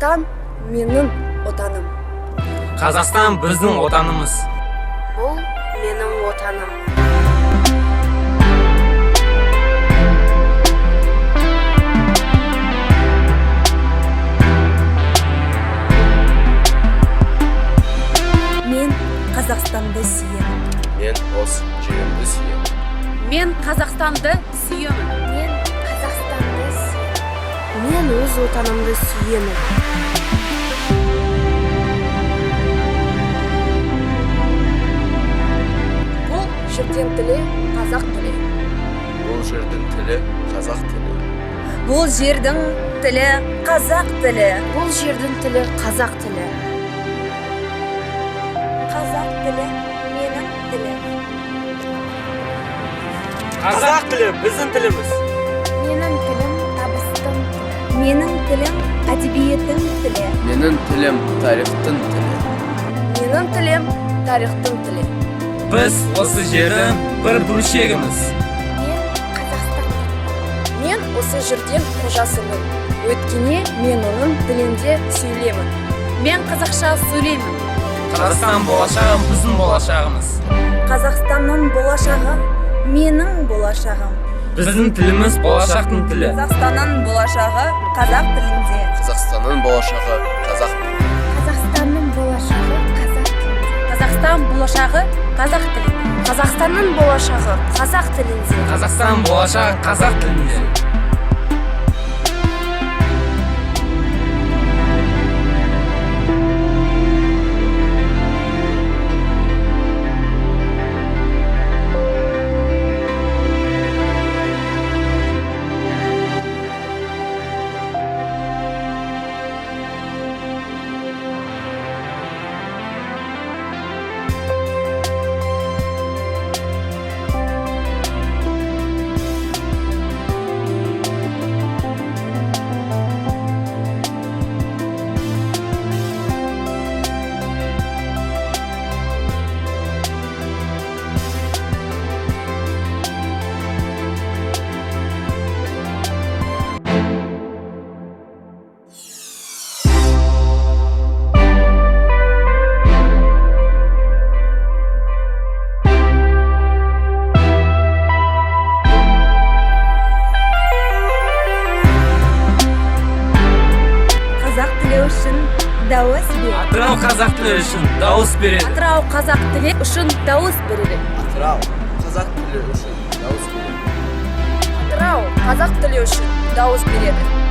Қазақстан менің отаным. Қазақстан біздің отанымыз. Бұл менің отаным. Мен Қазақстанды сүйемін. Мен осы жерімді сүйемін. Мен Қазақстанды сүйемін. Мен Қазақстанды сүйемін. Мен өз отанымды сүйемін. Бұл жердің тілі қазақ тілі. Бұл жердің тілі қазақ тілі. Бұл жердің тілі қазақ тілі. Бұл жердің тілі қазақ тілі. Қазақ тілі менің тілім. Қазақ тілі біздің тіліміз. Менің тілім табыстың тілі. Менің тілім әдебиеттің тілі. Менің тілім тарихтың тілі. Менің тілім тарихтың тілі. Біз осы жердің бір бөлшегіміз. Мен қазақстандықпын. Мен осы жерден қожасымын. Өйткені мен оның тілінде сөйлеймін. Мен қазақша сөйлеймін. Қазақстан болашағы біздің болашағымыз. Қазақстанның болашағы менің болашағым. Біздің тіліміз болашақтың тілі. Қазақстанның болашағы қазақ тілінде. Қазақстанның болашағы қазақ тілі. Қазақстанның болашағы қазақ тілінде. Қазақстан болашағы қазақ тілінде. Қазақстанның болашағы қазақ тілінде. Қазақстан болашағы қазақ тілінде. Қазақ тілі үшін дауыс бер. Атырау қазақ тілі үшін дауыс береді. Атырау қазақ тілі үшін дауыс береді. Атырау қазақ тілі үшін дауыс береді. Атырау қазақ тілі үшін дауыс береді.